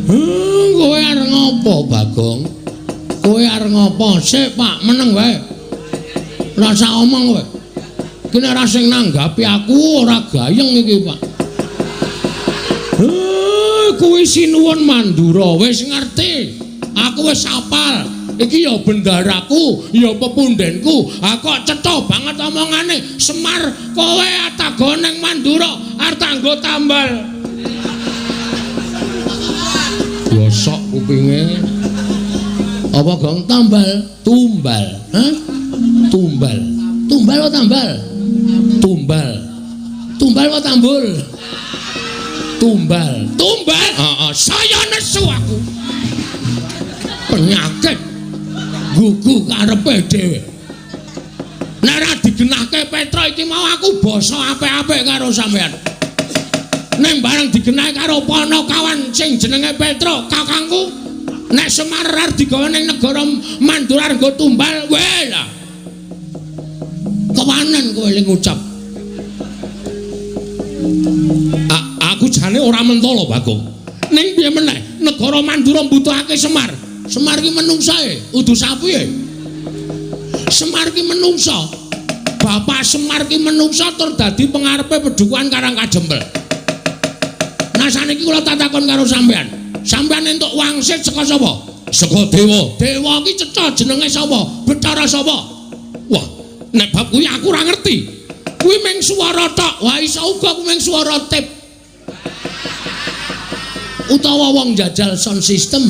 Kowe arep ngopo, Bagong? Kowe arep ngopo? Sik, Pak, meneng wae. Ora sak omong kowe. Iki nek ora sing nanggapi aku ora gayeng iki, Pak. Kuwi sinuwun Mandura, wis ngerti. Aku wis hafal. Iki ya bendaraku, ya pepundenku. Ha kok cetha banget omongane. Semar, kowe atago ning Mandura arep tanggo tambal. Bosok kupinge. Apa gong tambal? Tumbal. Hah? Tumbal. Tumbal apa tambal? Tumbal. Tumbal apa tambul? Tumbal. Tumbal. Heeh, saya nesu aku. Penyakit gugu karepe dhewe. Nek ora digenahke Petra iki mau aku basa apik-apik karo sampean. Ning bareng digenahke karo Panakawan sing jenenge Petra, kakangku, nek Semar arep digawa ning negara Mandura nggo tumbal, weh lah. Kewanen kowe ling ngucap. Aku jane ora mentolo, Bagong. Ning piye meneh, negara Mandura mbutuhake Semar. Semar ki menungsae, udu sapi e. Semar ki menungsa. Bapak Semar ki menungsa tur dadi pengarepe pedukuhan Karang Kajempel. Nah saniki kula tatakon karo sampean. Sampean entuk wangsit saka sapa? Saka dewa. Dewa ki cetha jenenge sapa? Bathara sapa? Wah, nek bab kuwi aku ora ngerti. Kuwi mung swara tok. Wah, iso uga kuwi mung swara tip. Utawa wong jajal sound system.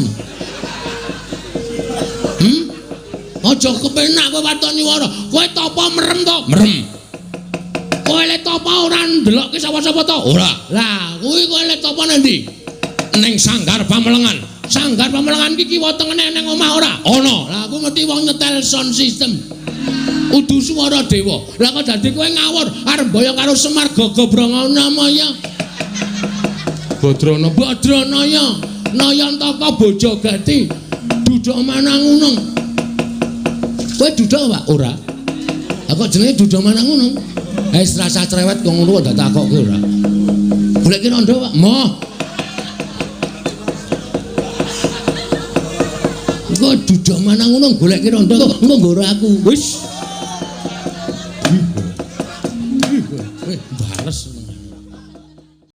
Aja kepenak kowe waton nyuwara. Kowe tapa merem to? Merem. Kowe le tapa ora ndelokke sapa-sapa to? Ora. Lah, kuwi kowe le tapa nang ndi? Ning Sanggar Pamelengan. Sanggar Pamelengan iki kiwa tengene ning omah ora? Ana. Lah aku mesti wong nyetel sound system. Udu swara dewa. Lah kok dadi kowe ngawur arep mboyong karo Semar Gagabranganamaya. Badrana Badranaya Nayantaka Bojogati Duda Manangunung. Kowe duda, Pak? Ora. Lah kok jenenge Duda Manangunung? Wis rasa cerewet kok ngono kok takokke ora. Goleki rondo, Pak. Moh. Kok Duda Manangunung goleki rondo engko nggoro aku. Wis.